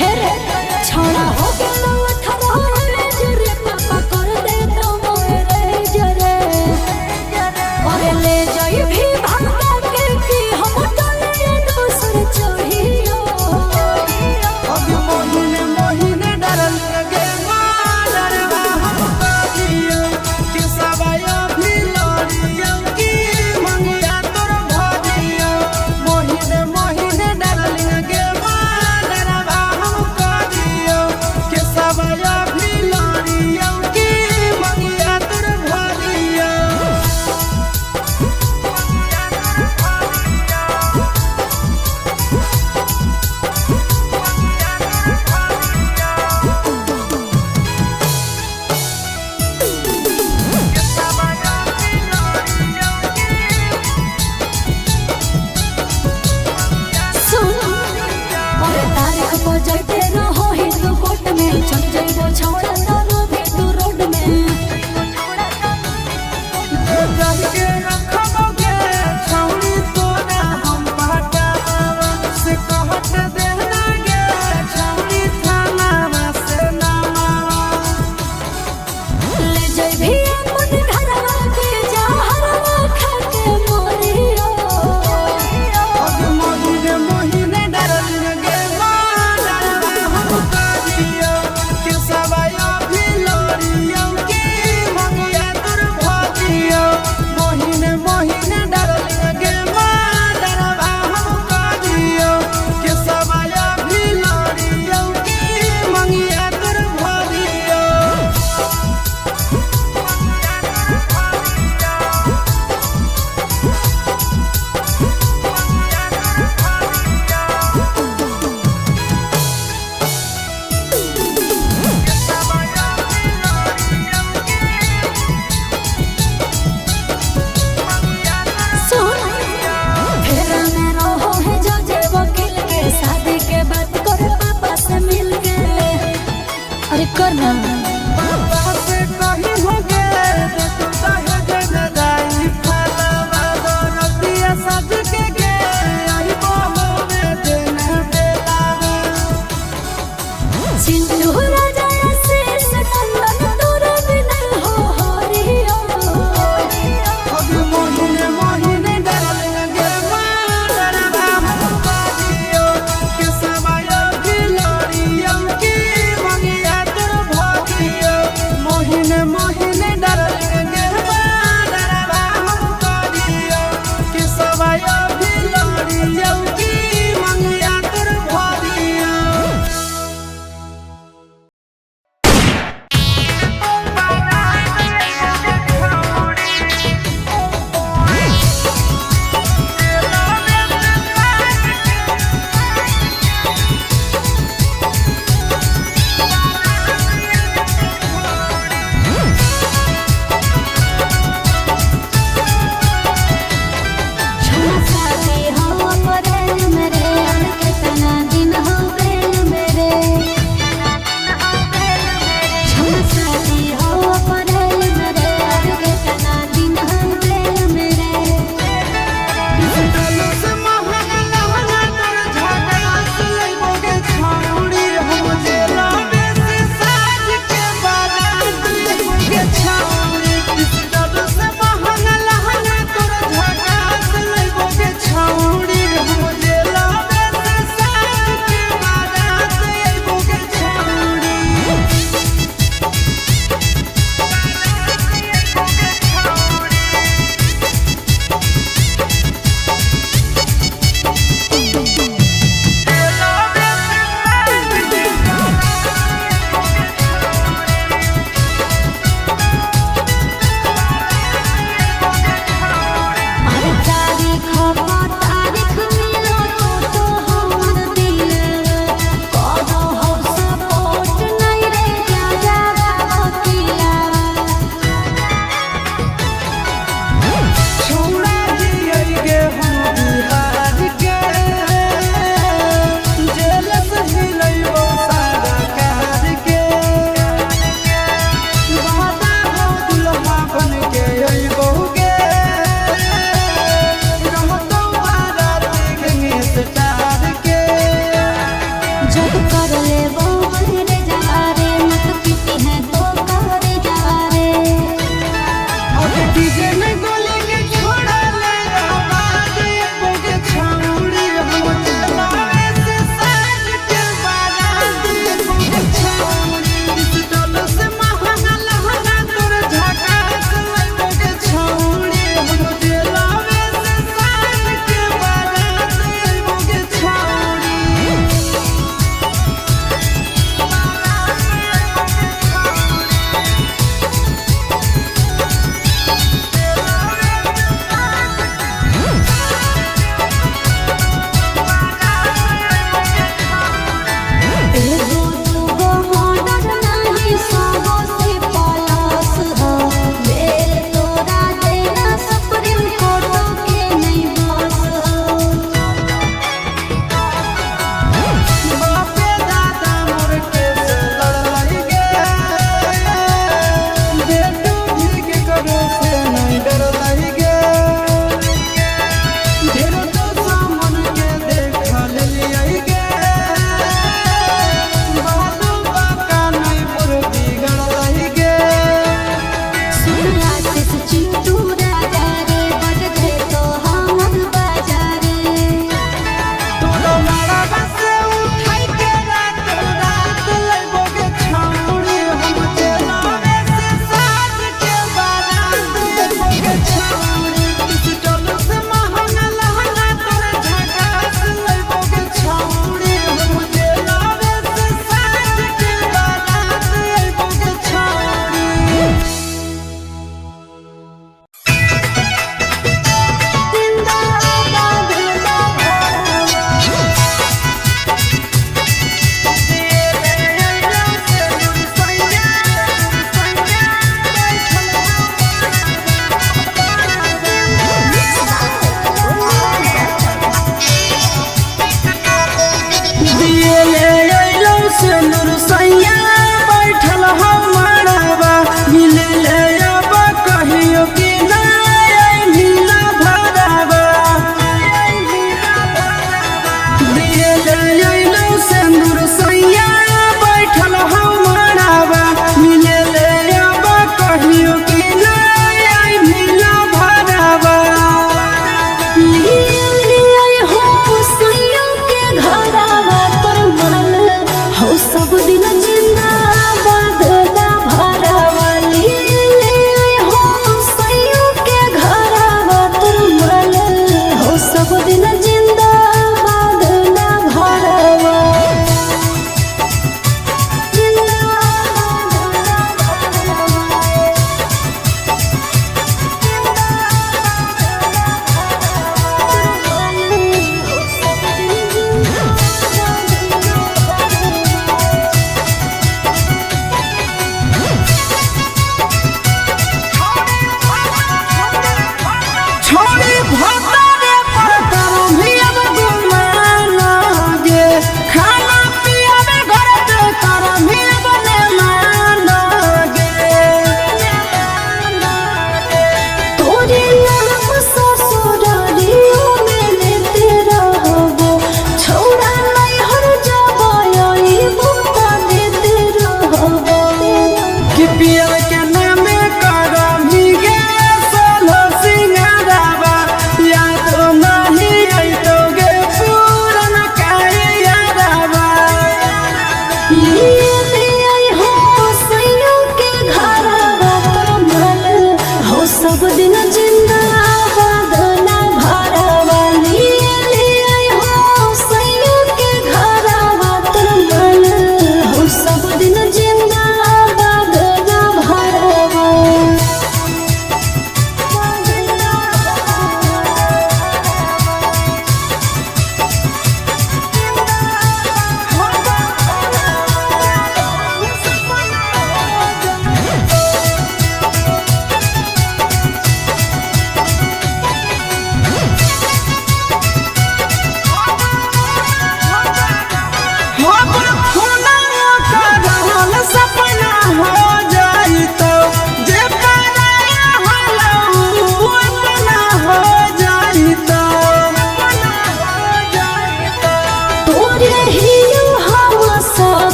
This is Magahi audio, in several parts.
हे रे छोड़ा हो गेलो 18 जरे पापा कर दे तो मोरे जरे। अरे ले जाई भी भागा के की हम टले दोसर चढ़ियो। अब मोहिने मोहिने डरल गे मारवा हम करियो कि सबाया भी लड़ियो कि मंगिया तोर भरियो। मोहिने मोहिने डरल गे मारवा हम करियो कि सबाया भी लड़ियो कि मंगिया तोर भरियो। सुन अरे तारीख पर जाते रहो हिंदू कोर्ट में चल जाइबो छोड़ा तारो भी तू रोड में। के रखबोगे छौड़ी तोरा हम पटावा से कहत देना गे छौड़ी थानावा से नामावा। ले जाई भी अपन घरवा के जा हरवा खा के मोरियो। अब मोहिने मोहिने डरल गे मारवा हम करियो कि सबाया भी लड़ियो कि मंगिया तोर भरियो। मोहिने मोहिने डरल गे मारवा हम करियो कि सबाया भी लड़ियो कि मंगिया तोर भरियो। सुन फेरा में रहो है जो जे वकील के शादी के बात कर पापा से मिल के। अरे कर ना पापा से कही हो गे तू दहेज न दाई फलवा दरतिया सज के गे आई बहो में देना बेलावा। चिंटू राजा आशीष नंदन तोरा बिना हो हरियो। अब मोहिने मोहिने डरल गे मारवा हम करियो कि सबाया भी लड़ियो कि मंगिया तोर भरियो। मोहिने मोहिने डरल गे मारवा हम करियो कि सबाया भी लड़ियो कि जब कर ले वो मेरे जवारे मत पीती है तो करे जवारे। अब डीजे में गोली के छोड़ा ले आवाज बोगे छाउड़ी हम चलावे से साज के बारात बोगे छाउड़ी इस डोल से महंगा लहंगा तोर झकास लाई बोगे छाउड़ी हम चलावे से साज के बारात बोगे छाउड़ी।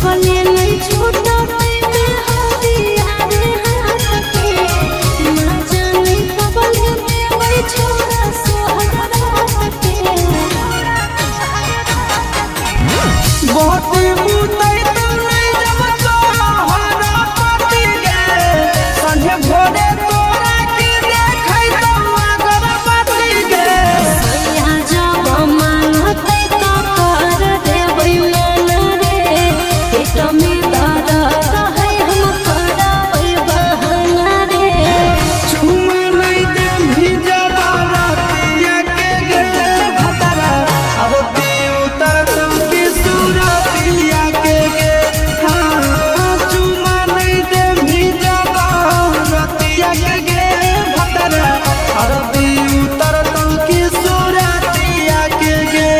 कबले नहीं छूटते में हथिया रे हाथ के ना जाने कबले देबै छोरा सोहर रात के। बहुत मुतै तो नहीं जब तोहरा पति गे संझे भोरे तोरा के देखै तो अगरबत्ती गे। सैया जब मांगतै त कर देबै मना रे, पेट में दर्द है हम करबै बहाना रे। चुमा नहीं देभी जब रतिया के गे भतरा आरती उतर तुम की सूरतिया के गे। हाँ चुमा नहीं देभी जब रतिया के गे भतरा आरती उतर तुम की सूरतिया के गे।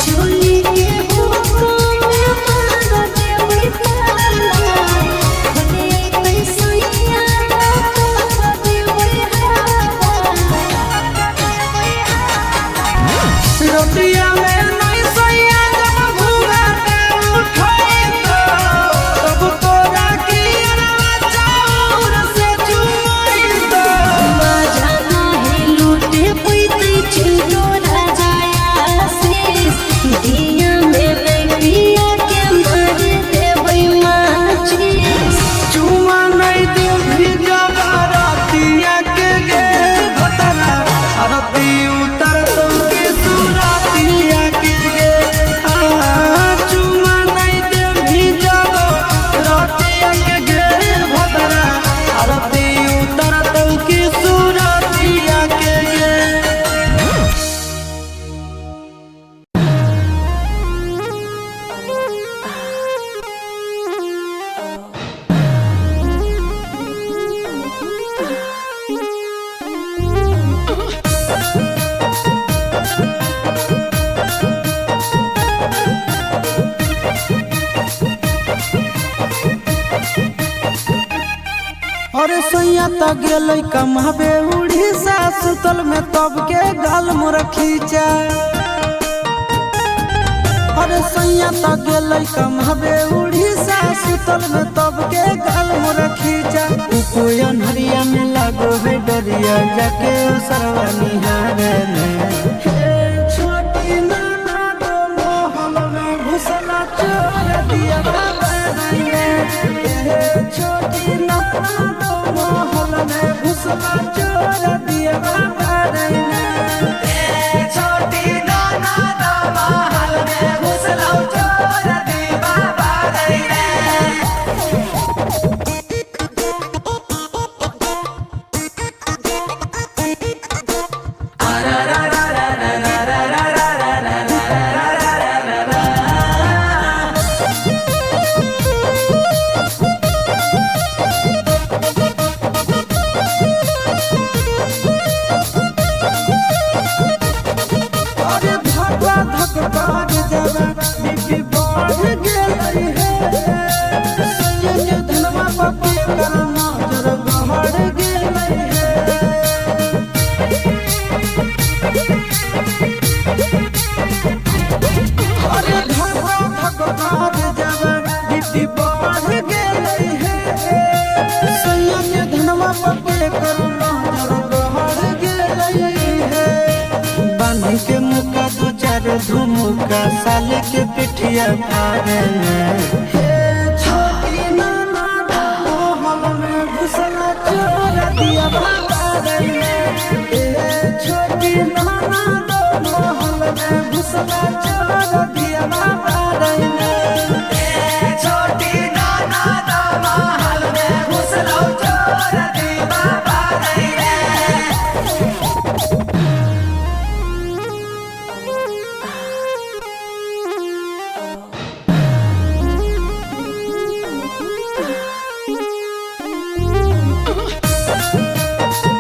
चोली के हुक्म में मार देबै ताला, खोले अइतै सैया त कर देबै हाला। रोटिया में नहीं सैया जब घूंघट उठाए तो तब तोरा की अरवा चाउर से चुमाई तो। मजा नाही लूटे पैतै चिन्टो राजा आशीष, दिया में नहीं पिया के मार देबै माचिस। चुमा नहीं देभी जब रतिया के गे भतरा आरती उतर तुम के सुरतिया के गे। हाँ चुमा नहीं देभी जब रतिया के गे भतरा आरती उतर तुम की सुरतिया के गे। अरे सैया त गेलै कमाबे उड़ीसा सुतल में तब के गाल मोर खींचा। अरे सैया त गेलै कमाबे उड़ीसा सुतल में तब के गाल मोर खींचा। उपोयन हरिया में लागो है डरिया जाके सरवा निहारे ने। हे छोटी नाना दो मोहल में घुसला चोर दिया बाबा रे। हे छोटी नाना दो मोहल में घुसला चोर दिया बाबा रे। छोटी नाना दो महल में घुसलौ चोर दी बाबा रे। अरे धक्का धक बाज जावा बीपी बढ़ गेलै हे। सैया के धनवा पप्पे कर नजर गहर गेलै हे। अरे धक्का धक बाज जावा बीपी बढ़ गेलै हे। सैया के धनवा पप्पे कर नजर गहर गेलै हे। बांधी के मुका दू चार धुमुका साले के पिठिया फाड़े में। हे छोटी नाना दो मोहल में घुसला चोर दिया बाबा रे। हे छोटी नाना दो मोहल में घुसला चोर दिया बाबा रे। छोटी नाना दो महल में घुसलौ चोर दी बाबा रे। Oh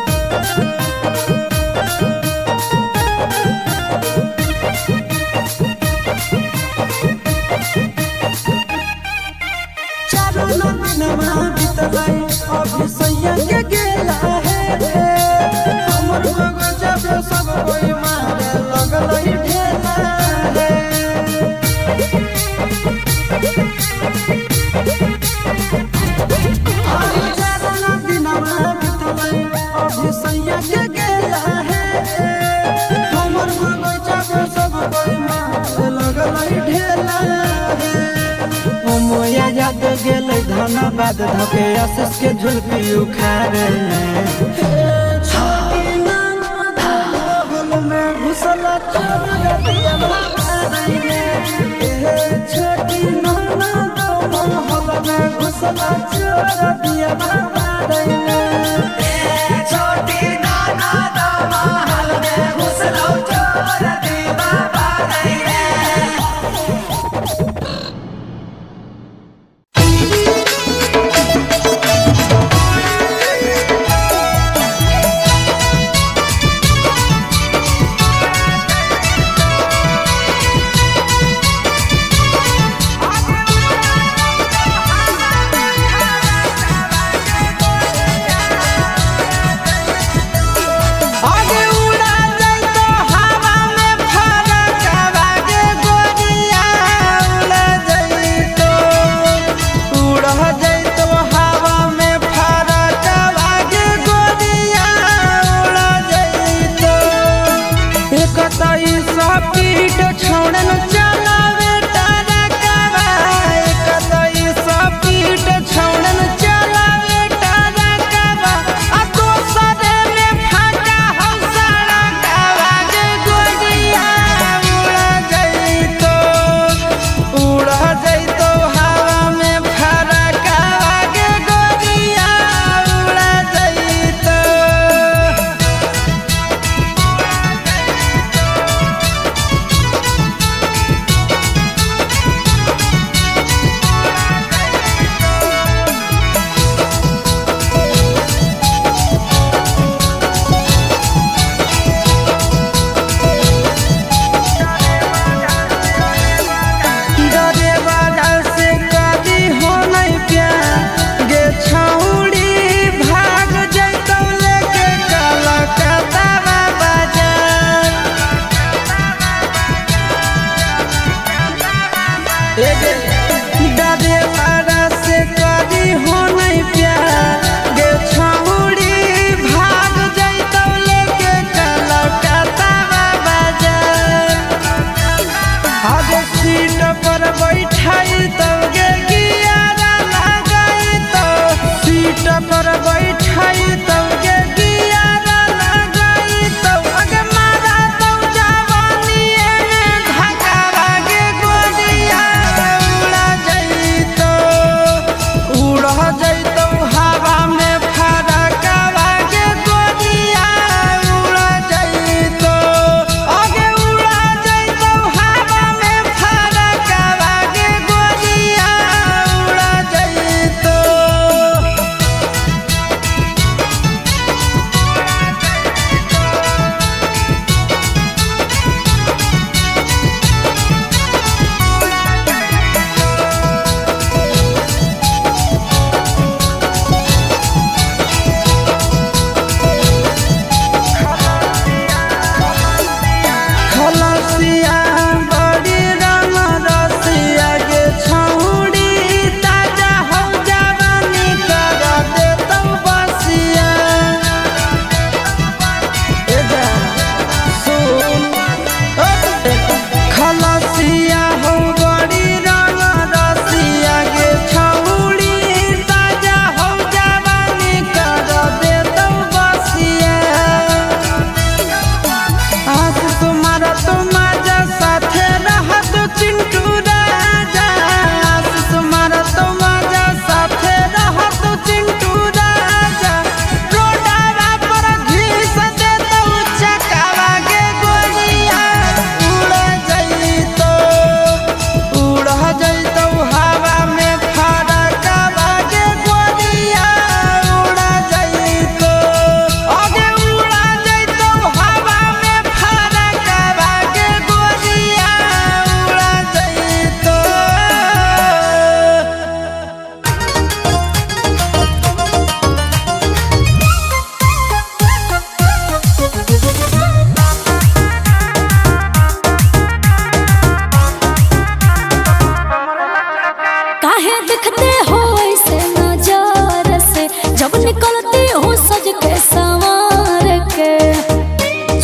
के गेला है। हमर बगीचा पे सब कोई मारे लगल ढेला है। अरे जाना दिनवा बितलै अभी सैया के गेला है। हमर बगीचा पे सब कोई मारे लगल ढेला है। मोया याद गेलै धनबाद धके आशीष के झुलपी उखाड़े। छोटी नाना में घुसल चोर रतिया मारे रे। छोटी नाना महल में घुसल चोर रतिया मारे रे। छोटी नाना दा महल में घुसलो चोर दीवा बारै रे। Thank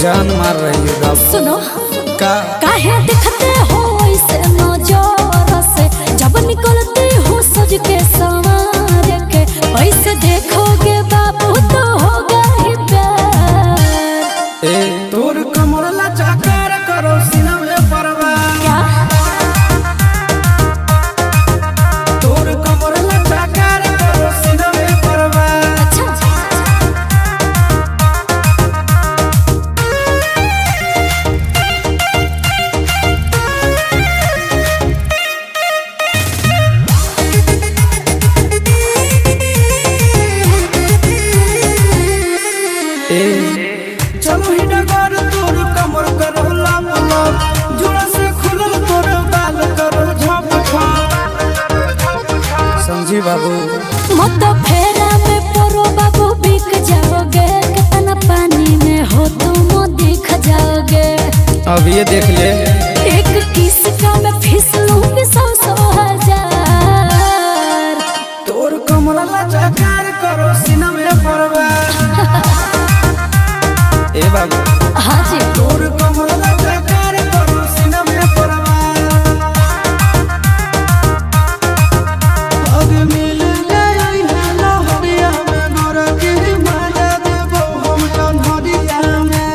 जान मार रही है बाबू। सुनो। का? काहे दिखते हो ऐसे नजर से, जब निकलती हूँ सज के संवार के, ऐसे देखोगे बाबू तो होगा ही प्यार। ए तोर कमर ला चाकर करो सीना में परवा। क्या? तोर कमर ला चाकर करो सीना में परवा। अच्छा। ए चलो ही डगर तोर कमर करो लाप लाप, जोड़ा से खुलल तोर बाल करो झप झप। समझी बाबू? मत फेरा में परो बाबू, बिक जाओगे। कितना पानी में हो तुम दिख जाओगे। अब ये देख ले। एक किस का मैं फीस लूंगी सौ सौ हजार। तोर कमर ला चाकर करो सीना में परवा। ए बाबू। हाँ जी। तोर कमर ला चाकर करो सीना में परवा। अब मिल गई है लहरिया में गोर के मजा देबो हम चन्हरिया में।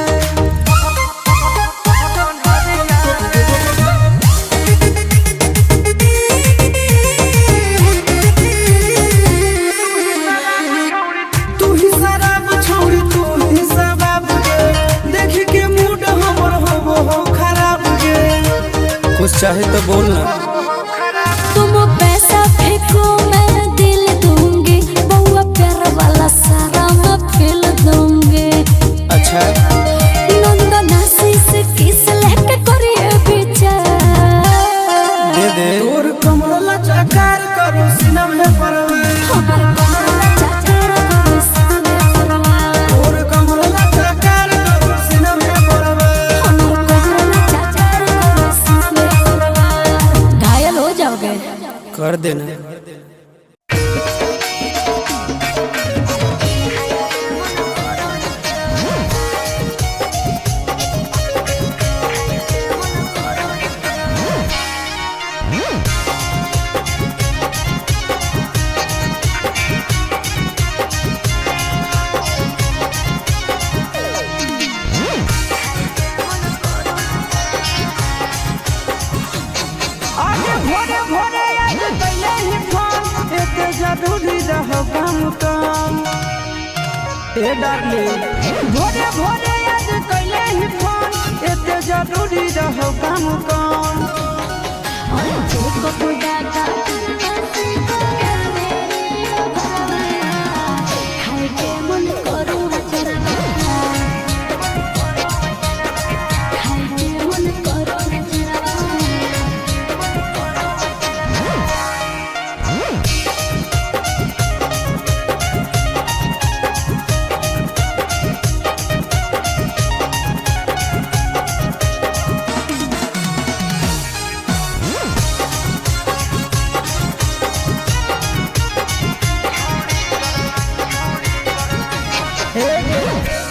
तू ही शराब छोड़ी तू ही शबाब गे, देख के मूड हमर होबो हो खराब गे। कुछ चाहे तो बोल ना। तुम पैसा फेंको मैं दिल दूंगी, बउआ प्यार वाला सारा मैं फील दूंगी। अच्छा। नंदना शीश किस लेके करिए विचार। दे दे। तोर कमर ला चाकर करो सीना में परवा। हमर कमर ला चाकर करो सीना में परवा। तोर कमर ला चाकर करो सीना में परवा। हमर कमर ला चाकर करो सीना में परवा। घायल हो जाओगे। कर देना। आगे भोरे भोरे आज कैले ही फोन, एते जरूरी रहो काम काम। ए डार्लिंग, भोरे भोरे आज कैले ही फोन, एते जरूरी रहो काम काम।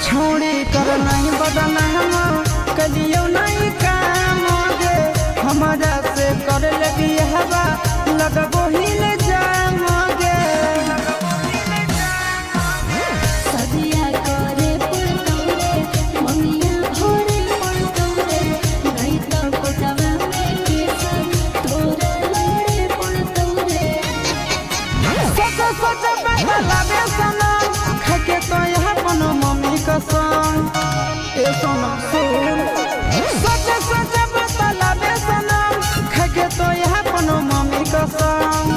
छोड़ी कर नहीं बदनाम, कलियो नहीं काम गे, हमारा से कर लगी हवा लगबो ही ले जाम गे। सदिया करे पड़तौरे, मंगिया भोरे पड़तौरे, नहीं तो कोटवा में केसर तोरा लड़े पड़तौरे। सोच सोच बदलावे सनम, खाके तो यहाँ बनो मम्मी कसम। ए सोना सुन, सोच सोच बदलावे सनम, खाके तो यहाँ बनो मम्मी कसम।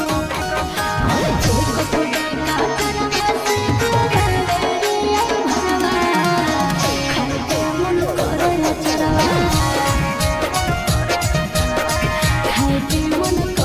खाए के मन करे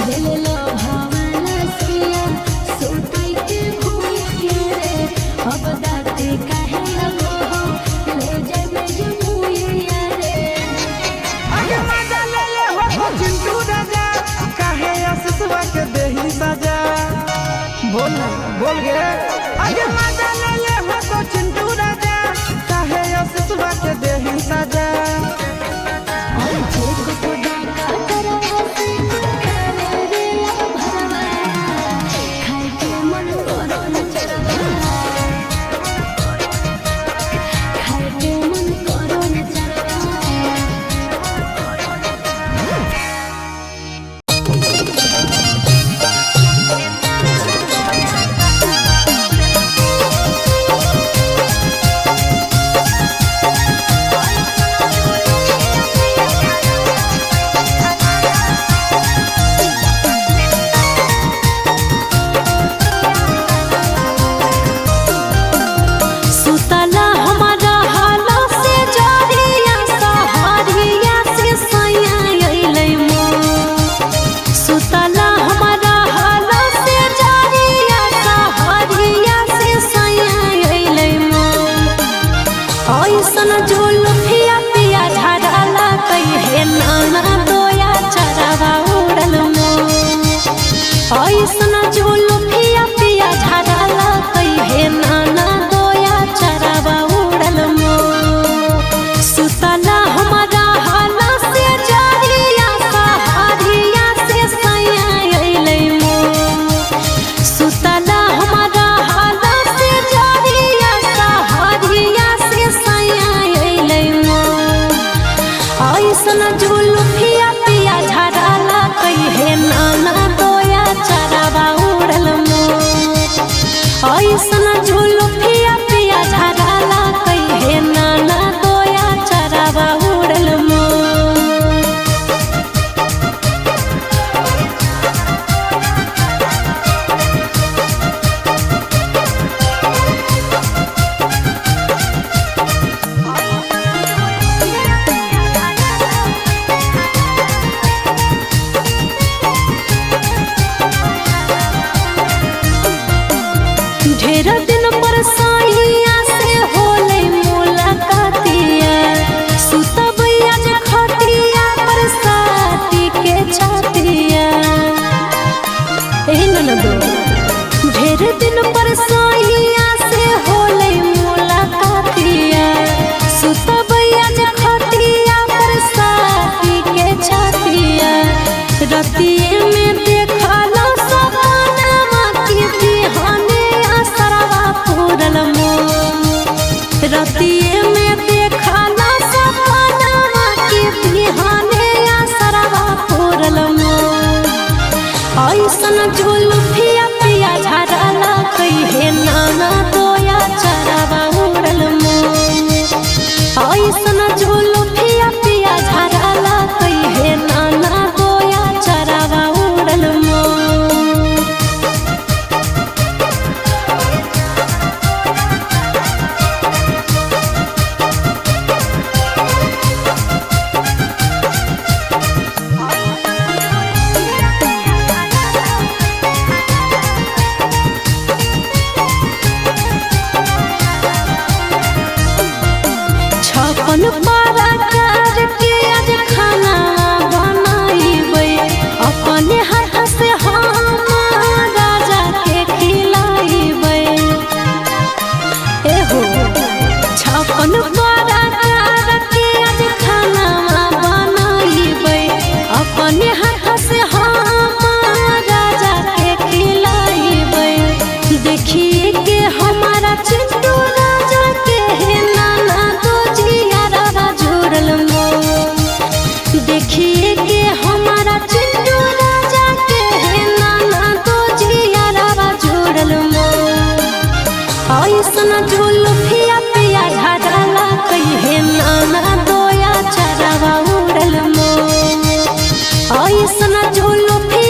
दिल भावना सिया सुतई के भूइया रे अब दाते काहे लगो हो ले जाबे जमुइया रे। अगे मजा ले ले हो तो चिंटू राजा, काहे आशीषवा के देही सजा। बोल ना, बोल गे। अगे मजा ले ले हो तो चिंटू राजा, काहे आशीषवा के देही सजा। और चेक को डाका करवा से करे रे भरवा खाए के मन करो न चरवा खाए के मन करो न चरवा। सुतला हमारा हालो से जोरिया सहारिया से सैया अइलै मोर। सुतला हमारा हालो से जोरिया सहारिया से सैया अइलै मोर। ऐसन जुलुफिया पिया झड़ाला कहे नाना दोया चरावा उड़ल मोर। ऐसन जुलुफिया पिया झड़ाला कहे नाना दोया चरावा उड़ल मोर। सुतला हमारा हाला से जरिया सहारिया से सैया अइलै मोर। सुतला हमारा हाला से जरिया सहारिया से सैया अइलै मोर। ऐसन जुलुफिया पिया झड़ाला कहे नाना दोया चरावा उड़ल मोर। ऐसन जुलुफिया पिया झड़ाला कहे नाना दोया चरावा उड़ल मोर। ढेर दिन पर साइया से होले मुलाकातिया सुतबैया जे खटिया पर साटी के छातिया। ए ननदो ढेर दिन पर साइया से होले मुलाकातिया सुतबैया जे खटिया पर साटी के छातिया। रतिये में देखलो सपनावा के बिहाने असरवा पूरल मोर। रतिये में देखलो सपनावा के बिहाने असरवा पूरल मोर। ऐसन जुलुफिया पिया झड़ाला कहे नाना दोया चरावा उड़ल मोर। ऐसन जुलुफिया पिया झड़ाला कहे नाना दोया चरावा उड़ल मोर। छप्पन पराकार के आज खाना बनाइबै अपने हाथ से हम राजा के खिलाइबै। एहो छप्पन पराकार के आज खाना बनाइबै अपने हाथ से हम राजा के खिलाइबै। देखिए के हमारा चिंटू राजा के हे नाना दो जियारा जुड़ल मोर। देखिए के हमारा चिंटू राजा के हे नाना दो जियारा जुड़ल मोर। ऐसन जुलुफिया पिया झड़ाला कहे नाना दोया चरावा उड़ल मोर। ऐसन जुलुफिया